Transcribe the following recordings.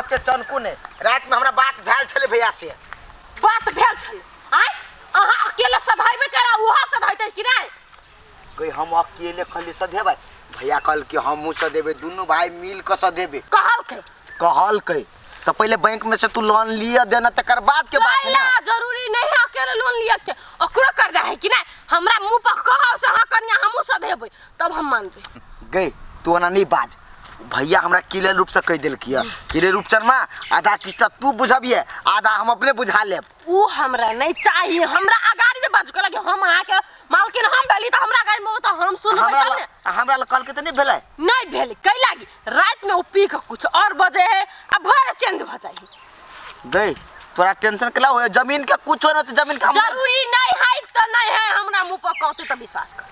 ओते चनकू नहि। रातिमे हमरा बात भेल छलै भैया से। बात भेल छलै? आँय, अहाँ अकेले सधाइबे करा, उहो सधाइते कि नहि? गई हम अकेले खाली सधेबै? भैया कहलकै हमहूँ सधेबै, दुनू भाई मिल कऽ सधेबै। कहलकै? कहलकै। तऽ पहिले बैंक में से तू लोन लिअ देना, तकर बाद के बात है ना। कैला जरूरी नहीं है अकेले लोन लिअ के, ओकरो कर्जा है कि नहीं? हमरा मुंह पर कहौ से हाँ कनिया हमहूँ सधेबै, तब हम मानबै। गई तू ओना नहीं बाज, भैया हमरा क्लियर रूप से कहि देलकी है कि रे रूपचनमा, आधा किस्ता तू बुझबिए, आधा हम अपने बुझा लेब। उ हमरा नहीं चाहिए, हमरा अगाड़ी में बाजू के लगे, हम अहाँ के मालकिन हम भेली त हमरा अगाड़ी में त हम सुनबै हमरा तब ने। हमरा लग कहलकै तऽ नहीं भेलै। नहीं भेलै कै लागी? रात में उ पी के कुछ और बजे है आ भोरे चेंज भ जाइ है। गई तोरा टेंशन केला होय? जमीन के कुछ हो ना तो जमीन के हम जरूरी नहीं है त नहीं है, हमरा मुंह पर कहते त विश्वास कर।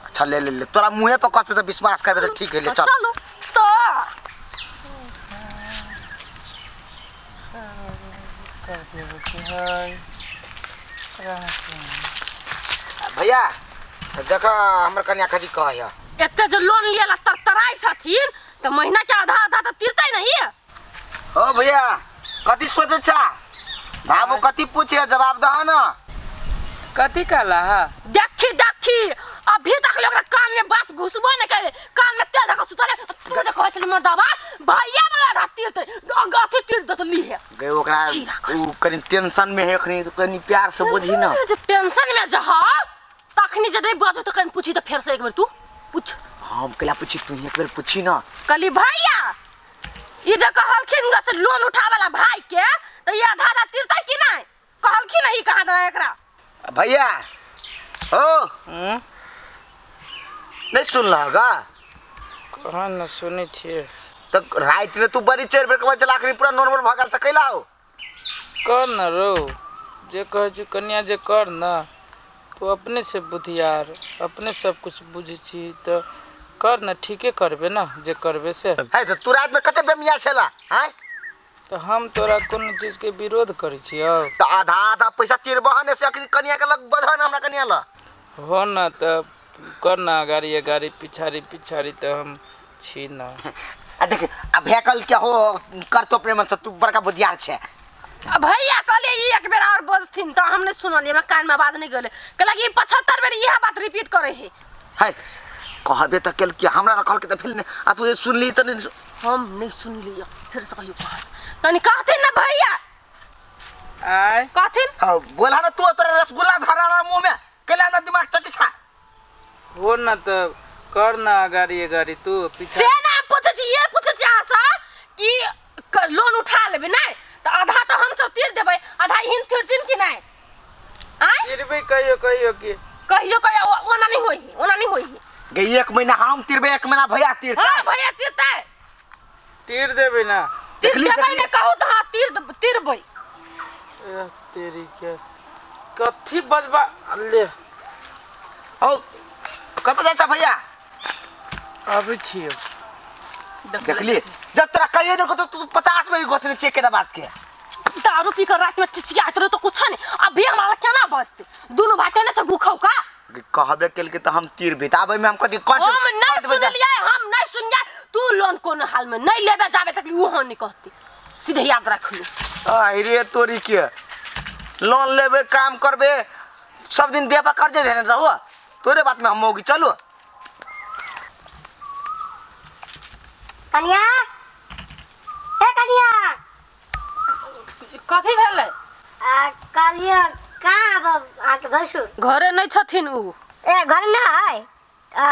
अच्छा ले ले ले, तोरा मुँहे पर कहते तो विश्वास करबे त ठीक है, ले चल। चलू तो। कर देबे के है। भैया देख, हमर कन्या कथी कहै है। एते जे लोन लिये ला तरतराइ छथिन त महीना के आधा आधा त तीरतै नहीं। ओ भैया कथी सोचै छा? बाबू कथी पूछे, जवाब दह ना। कथी कहला हा? देखी देखी, अभी तक लोग कान में बात घुसबो नहीं करे, कान में तेल धके सुतले। तू जे कहै छली मर्दाबा भैया वाला आधा तीरतै, अथी तीर दे त लीहे। गए ओकरा की राखै? उ कनी टेंशन में है अखनी, तो कनी प्यार से बुझी ना। जे टेंशन में जह तखनी जे नहीं बजो त कनी पूछी त फेर से एक बेर तू पूछ। हम केला पूछी? तू एक बेर पूछी ना। कहली भैया ई जे कहलखिन ग से लोन उठावे ला भाई के, त ई आधा आधा तीरतै कि नहीं? कहलखिन ई कहाँ दे एकरा। भैया ओ नहीं सुनलह गा? कहाँ न सुनै छियै। तो रात में तू बड़ी 4 बेर कब चला के पूरा नॉर्मल भगल से कैला हो? कर न रो, जे कहै छी कन्या जे कर न, तू अपने से बुधियार, अपने सब कुछ बुझै छी त कर न, ठीके करबे न जे करबे से। है तो तू रात में कते बेमिया छेला हैं? तो हम तोरा कोनो चीज के विरोध करै छियौ? तो आधा आधा पैसा तीरबह ने से अखनी कनिया के लग बजह न हमरा कनिया ल। हो न त कर न अगाड़ी अगाड़ी पिछाड़ी पिछाड़ी त हम छी न। आ देख आ भैया कल के हो कर तो अपने मन से, तू बड़का बुधियार छे। आ भैया कहलिए ई एक बेर और बजथिन त हम नहीं सुनलिए, हमरा कान में आवाज नहीं गेलै। कहलक ई 75 बेर इएह बात रिपीट करे है। है कहबे त केल कि हमरा रखल के त फेल ने, आ तू जे सुनली त नहीं हम नहीं सुनलिए, फिर से कहियो कहत तनी कहथिन ना भैया। आय कहथिन। हां बोला ना तू, तोरा रसगुल्ला धरा रहा मुंह में, केला ना दिमाग चटी छा। हो न त कर न अगाड़ी अगाड़ी तू पीछा से ना पूछै छी, ये पूछै छी अहाँ से कि लोन उठा लेबै नहीं त आधा त हम सब तीर देबै, आधा हिन तीरथिन कि नहीं? आय तीरबै कहियो कहियो कि कहियो कहियो ओना नहीं होई, ओना नहीं होई। गे एक महीना हम तीरबै, एक महीना भैया तीरतै। हां भैया तीरतै। तीर देबै ना? तीर देखली, देबै देखली। ने कहू त हां तीर तीरबै। एह, तेरी के कथी बजबा ले। औ कतऽ जाइ छा भैया? अबै छियौ। देखली जब तोरा कहियो देलको तो तू 50 बेर घोसने छियै केना बात के। दारू पी कर रात में चिचियाइत रहे तो कुछ नहीं, अभी हमारा केना बजते? दुनू भाई केना छै भूखौ का? कहबे केलकै तऽ हम तीर बिताबै में हम कथी कट हम नहीं कट बजा- सुनलियै, हम नहीं सुनलियै। तू लोन कोनो हाल में नहीं लेबे जाबे तक उहो नहीं कहती, सीधे याद रख लू। आहि रे तोरी के लोन लेबे काम करबे सब दिन देबा कर्जे देने रहो, तोरे बात में हम होगी। चलो कनिया, ए कनिया। कथी भेलै? आ कहलियै कहाँ आब अहाँके भैंसुर? घरे नहीं छथिन उ। ए घर ना है? आ,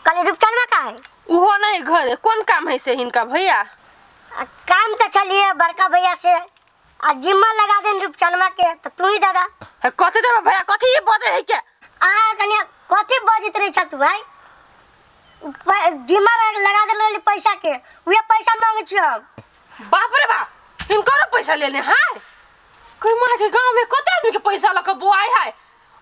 कहलियै रूपचनमा कहाँ है? उहो नहीं घरे। कोन काम है से हिनका भैया? आ, काम तऽ छलियै बड़का भैया से, आ जिम्मा लगा देन रूपचनमा के तऽ तू ही दादा। हे कथी देबै भैया? कथी ई बजै है के? आ कनिया कथी बजैत रहै छ तू भाई? जिम्मा लगा देल रहली पैसा के, उहे पैसा मांगै छियै हम। बाप रे बाप, हिनकरो पैसा लेने है? कोई माँ के गांव में कते आदमी के पैसा लऽ के बोआई है?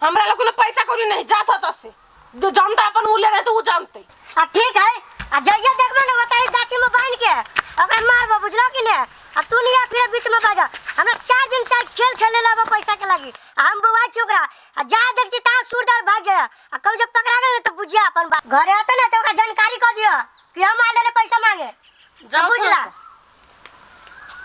हमरा लोग ने पैसा कौड़ी नहीं जात हत से जानता अपन उ ले रहे तो उ जानते। आ ठीक है, आ जइया देखबे ने बताई गाछी में बांध के ओकरा मारबो, बुझलो कि ने? आ तू नहीं आ फिर बीच में बाजा। हमरा 4 दिन से खेल खेले ला पैसा के लागी, आ हम बोआई छी ओकरा, आ जा देख छी ता सुरदार भाग जाय, आ कहू जब पकड़ा गेल तो बुझिया अपन बात। घरे आता ना तो ओकरा जानकारी क दियो कि हम आयल रहे पैसा मांगे। जाओ बुझला?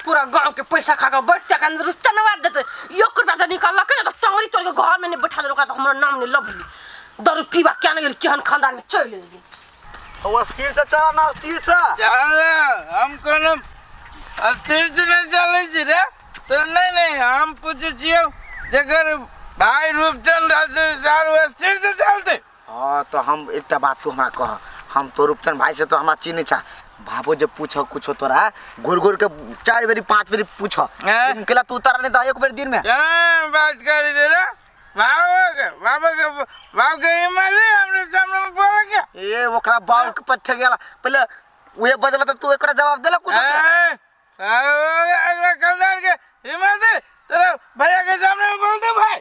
पूरा गांव के पैसा खा के बैठते के अंदर चनवा देते। एक रुपया जब निकाललक ने त टंगरी तोड़ के घर में नहीं बैठा देलक त हमरा नाम नहीं लभली। दारू पीबा क्या नहीं गेल केहन खानदान में चलि गेल। ओ स्थिर से चला ना, स्थिर से चल। हम कोनो अस्थिर से नहीं चलै छी रे। तो नहीं नहीं, हम पूछै छियौ जकर भाई रूपचंद राजू सार अस्थिर से चलते। हाँ तो हम एकटा बात तू हमरा कह, हम तो रूपचंद भाई से तो हमरा चिन्है छा। भाबो जब पूछ कुछो तोरा घूर घूर के 4 बेरी 5 बेरी पूछ, हैं? केला तू उतारा नहीं दा एक बेर दिन में। क्या बात करी दे रे? बाबा के बाबा के बाप के हिम्मत है हमरे सामने में बोले क्या? ए ओकरा बाल के पट्टे गेला पहले उहे बजला त तू एकरा जवाब देला कुछ? ए, अगला खानदान के हिम्मत है तेरा भैया के सामने में बोल दे भाई,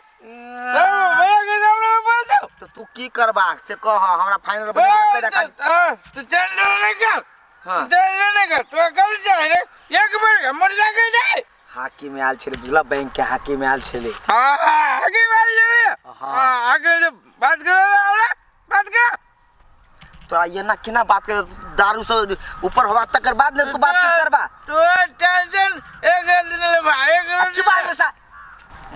तेरा भैया के सामने में बोल दे। तो तू की करबा से कह, हमरा फाइनल बना के रखा। तू टेंशन नहीं कर। हाँ। तू टेंशन नहीं कर, तू कल जाए रे एक बार मोटरसाइकिल जाए। हाकी में आयल छले बुझला, बैंक के हाकी में आयल छले। हाँ हाँ, आगे बात जाए। हाँ। हाँ आगे जो बात कर रहा बात कर तोरा ये ना केना बात कर, दारू से ऊपर होबा तकर बाद ने तू बात करबा। तू टेंशन एक दिन ले भाई, एक दिन अच्छी बात है सा।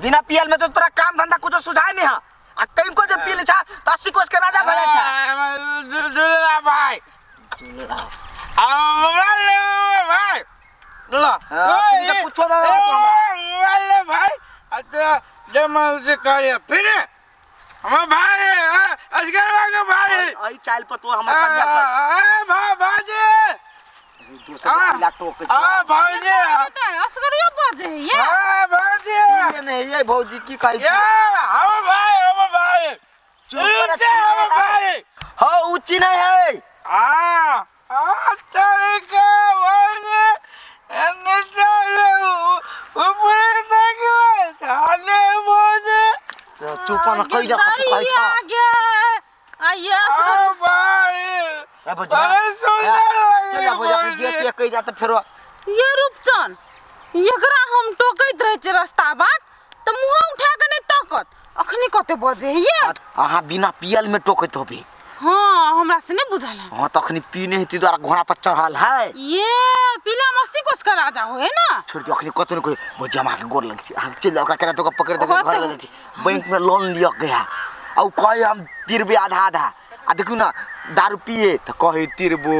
बिना पियल में तो तोरा काम धंधा कुछ सुझाए नहीं है, आ कहीं को जब पी ले छा तो 80 कोस के राजा भजा छा। दूल्हा भाई मोबाइल ले भाई ला। हाँ, तुम तो पूछो ना तो हमरा। मोबाइल ले भाई, तो जमाल से कार्य फिर हमार भाई असगर भाई के भाई। आई चाल पर तो हमर कन्या सर भाई भाजी दोसर के पीला टोक आ भाजी असगरियो बजे ये। आ भाजी ये नहीं ये भौजी की कहै छी? ये हमर भाई, हमर भाई चुप कर, चुप हमर भाई। हाँ ऊंची नहीं है। आ आ तेरे के भाजी एने चले ऊपर तक थाने भौजी। तो चुप न कहि जा कथी कहै छा। आगे आइए असगर। आ भाई ए भौजी, बड़े सुंदर लगे चल जा भौजी, जे से कहि जा त फेरो। ये रूपचन एकरा हम टोकैत रहै छियै रास्ता बाट त मुँह उठा के नहीं ताकत। अखनी कते बजे ये? अहाँ बिना पियल में टोकैत होबे। हाँ हमरा से नहीं बुझल है। हाँ तखनी पीने हेती द्वारा घोड़ा पर चढ़ल है। ये पीला मसी कोस का राजा हो है ना। छोड़ दियो अखनी कतो नहीं कोई भौजी हम अहाँके गोर लग छी, अहाँ चलि जाउ, ओकरा केना तो पकड़ दे ओकरा घर तो- लऽ जाइ छी। बैंक में लोन लिअ के है आ उ कहे हम तिरबे आधा आधा, आ देखियौ ना दारू पिए तऽ कहे तिरबो,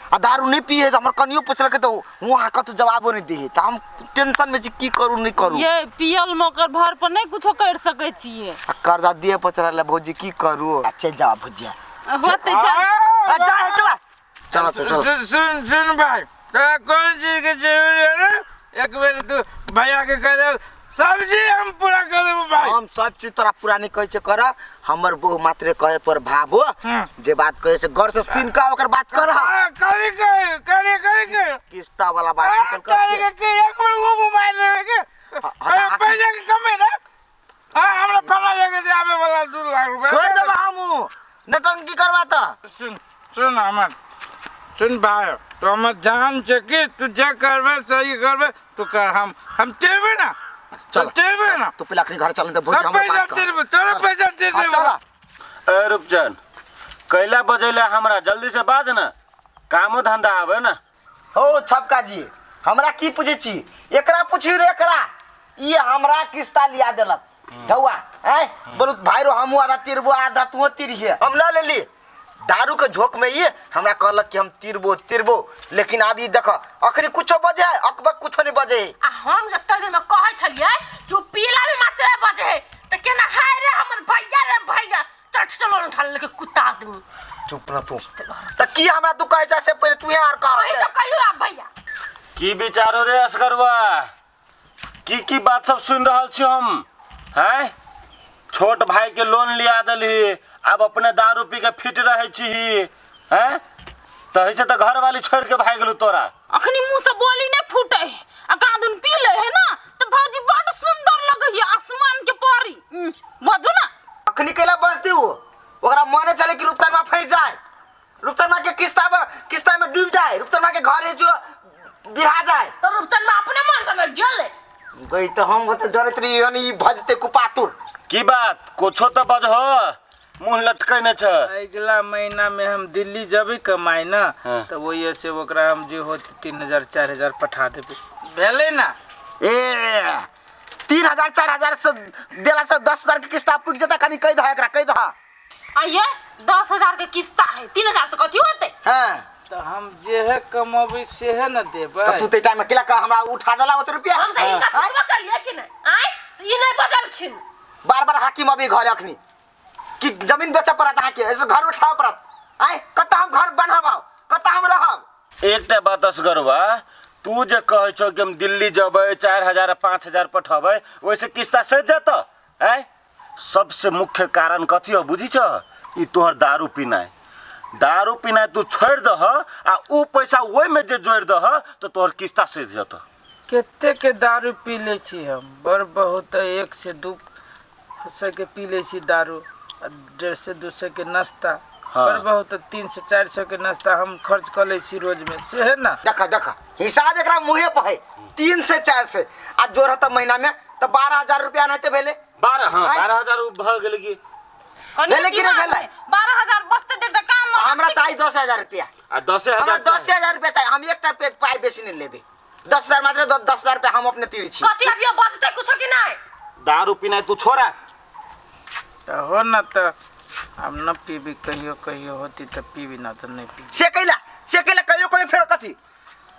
आ दारू नहीं पिए तऽ हमर कनियो पुछलकै तऽ हुआँ कतौ जवाबो नहीं दे, तऽ हम टेंशन में छी की करू नहीं करू। ये पियल में ओकर भर पर नहीं कुछो कर सकै छियै। आ कर्जा दिए पर चढ़ल है भौजी की करू। आ चलि जाउ भौजिया। होतै चल। आ जा हे चला चलो चलो। सुन सुन सुन भाई, तोरा कौन चीज के जरूरी है रे? एक बेर तू भैया के कह दे सब्जी हम पूरा कर देबो भाई। हम सब चीज तोरा पूरा नहीं कहै छै कर, हमर बहु मात्रे कहे तोर भाबो जे बात कहै से गौर से सुन के ओकर बात कर। हाँ, करी करी करी करी के किस्ता वाला बात हाँ, निकल कर करी के के एक बेर वो मोबाइल लेवे के। हाँ, अरे हाँ, पैसा के कमी ना। हाँ हमरा फला जगह से आवे वाला 2 लाख रुपया छोड़ देबो हमू नटंकी करबा त। सुन सुन हमर सुन भाई, तो हमर जान छै कि तू जे करबे सही करबे तू कर, हम तेरबे ना। चल तेरबे ना। तू पहले अखनी घर चल त भौजी सब हमर पैसा बात कर। तेरबे, तोरे पैसा दे हाँ, देबो। चल। ए रूपचंद कैला बजैले हमरा, जल्दी से बाज ना, कामो धंधा आवे ना। हो छपका जी हमरा की पूछै छी, एकरा पूछी रे एकरा, ई हमरा किस्ता लिया देलक ढौआ। हैं बोलू भाई रो हमहू आधा तिरबो आधा तू तिरहिए, हम ल लेली दारू के झोंक में। ये हमरा कहलक कि हम तिरबो तिरबो, लेकिन आब ई देख अखनी कुछो बजे है, अकबक कुछो नहीं बजे है। आ हम जते दिन में कहै छलियै कि उ पीला में मात्रे बजे है त केना हाय रे हमर भैया रे भैया चट से लोन उठा लेके कुत्ता आदमी। चुप न तू त की हमरा तू कहै छ से पहिले तू यार कह। वही सब कहियो आप भैया। की विचारो रे असगरवा, की की बात सब सुन रहल छी हम? हैं छोट भाई के लोन लिया देलही, अब अपने दारू पी के फिट रहे छी। हैं तही से तो घर वाली छोड़ के भाग गेलू तोरा। अखनी मुंह से बोली नहीं फूटे है आ कादुन पी ले है ना त भौजी बड़ सुंदर लगे है आसमान के परी। बजू ना अखनी कैला बस दिउ, ओकरा मने चले कि रूपचंद मा फंस जाए, रूपचंद मा के किस्ता में डूब जाए, रूपचंद मा के घरे जो बिरहा जाए। तो रूपचंद मा अपने मन से गेले गई तो हम होते जरत रही यानी भजते कुपातुर। की बात कुछो तो बजहो, मुंह लटकै न छ। अगला महीना में हम दिल्ली जबे कमाए ना, हाँ। तो वही से ओकरा हम जे होत 3000 4000 पठा देबे। भेलै ना। ए 3000 4000 से देला से 10,000 के किस्ता पुग जेता। कनी कहि दह एकरा, कहि दह। आइए 10,000 के किस्ता है, 3000 से कथी होते? हाँ। तऽ हम जेहे कमबै सेहे ने देबै। तऽ तू तऽ टाइम में केला कह हमरा उठा देला ओते रुपया। हम तऽ हिनका पुछबो करियै कि नहि आँय, तऽ ई नहि बजलखिन। बार बार हाकिम अभी घर अखनी कि जमीन बेचऽ पड़त अहाँके, ऐसे घर उठाबऽ पड़त। आँय कतऽ हम घर बनाब, कतऽ हम रहब? एकटा बात असगरवा, तू जे कहै छौ कि हम दिल्ली जबै 4000 5000 पठेबै, ओहिसँ किस्ता सधि जेतौ? आँय सबसे मुख्य कारण कथी हो बुझी छ? ई तोहर दारू पीनाइ। दारू पीनाइ तू छोड़ि दह आ ऊ पैसा ओहिमे जे जोड़ि दह तऽ तोहर किस्ता सधि जेतौ। कते के दारू पी लै छी हम, बड़ बहुत तऽ 1 से 2 सए के पी लै छी दारू, आ 150 से 200 के नाश्ता। हाँ। बड़ बहुत तऽ 300 से 400 के नाश्ता हम खर्च कऽ लै छी रोज में, से है ना। देख देख हिसाब एकरा मुँहे पर है, 3 से 4 से आ जोड़ तऽ महीना में तऽ 12,000 रुपया नहीं भेलै। 12, हाँ। आँय? 12,000 भऽ गेलै की? कनी भेलै कि नहि दिमाग भेलै? है। 12,000 बचतै तऽ एकटा काम हमरा चाही 10,000 रुपया। आ दसे हमरा हजार 10,000 रुपया चाही, हम एकटा पाइ बेसी नहि लेबै। 10,000 मात्र, 10,000 रुपया हम अपने तीर छी। कथी अभियो बचतै कुछो कि नहि? दारू पीनाइ तू छोड़ा। तऽ हो ना, तऽ हम न पीबी, कहियो कहियो होती तऽ पीबी, ना तऽ नहि पीबी। से कैला, से कैला कहियो कहियो फेर कथी?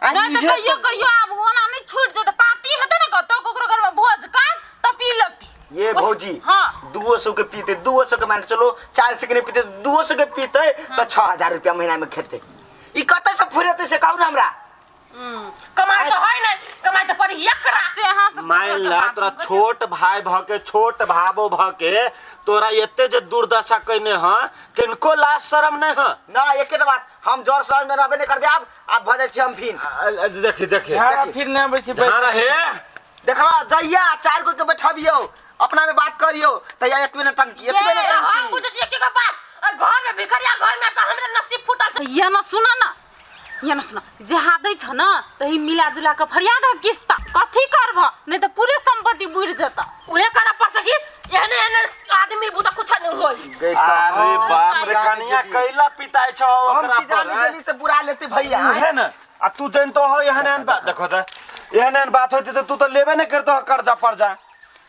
आँय? नहि तऽ कहियो कहियो आब ओना नहि छूटि जेतै, पार्टी हेतै ने कतौ ककरो घरमे भोज काज तऽ पी लेती। ये भौजी, हाँ। 200 के पीते, 200 के मान चलो 400 के नहीं पीते, 200 के पीते तो 6000 रुपया महीना में खेते। ई कतऽ से फुरेते से कहू ना हमरा। कमाइ तऽ है नहि, कमाइ तऽ पड़ी एकरा से अहाँ सब। मान ला तोरा छोट भाई भ के, छोट भाबो भ के तोरा एते जे दुर्दशा कैने हँ, किनको लाज शरम नहीं हँ? ना एके बात, हम जोर समाज में रहबे नहीं करबे। आब आब भऽ जाइ छी हम फिन। देखी देखी झाड़ा फिर नहि अबै छै। झाड़ा हे। देखला जइया 4 गो के बैठाबियौ, अपना में बात करियौ, तैया एतबे न टंकी, एतबे न ये, हम टंकी। बुझै छियै की बात, एहि घर में भिखरिया घर में आबिकऽ हमरे नसीब फूटल छै। ये न सुन न, ये न सुन, जहाँ दै छ न तही मिला जुला के फरिया दह किस्ता, कथी करबह, नहीं तऽ पूरे संपत्ति बुड़ि जेतऽ। उहे करऽ पड़तै कि एहने एहने आदमी बुता कुछ नहीं होई। गई अरे बाप रे, कनिया कैला पिताइ छौ हम ओकरा की पर? जानी गेली से बुरा लेते भैया। उहे न, आ तू जनितो हो एहन एहन बात। देखो तऽ एहन एहन बात होती तऽ तू तऽ लेबे नहीं करतो कर्जा परजा।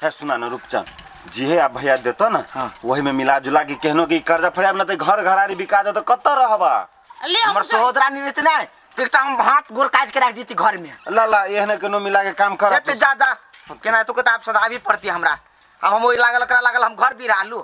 है सुना न रूपचंद, जेहे आ भैया देतो न वही में मिला जुला के केहनो के कर्जा फरियाब, न तऽ घर घरारी बिका जेतो, कतऽ रहबा? ले हम हमर सहोदरा नहीं रहते ना तो एकटा हम हाथ गोर काट के राख देती घर में। ला ला एहने केनो मिला के काम कर। एते जा जा केना तो किताब सदाबी पड़ती हमरा। अब हम ओहि लागल, एकरा लागल हम घर बिरालू।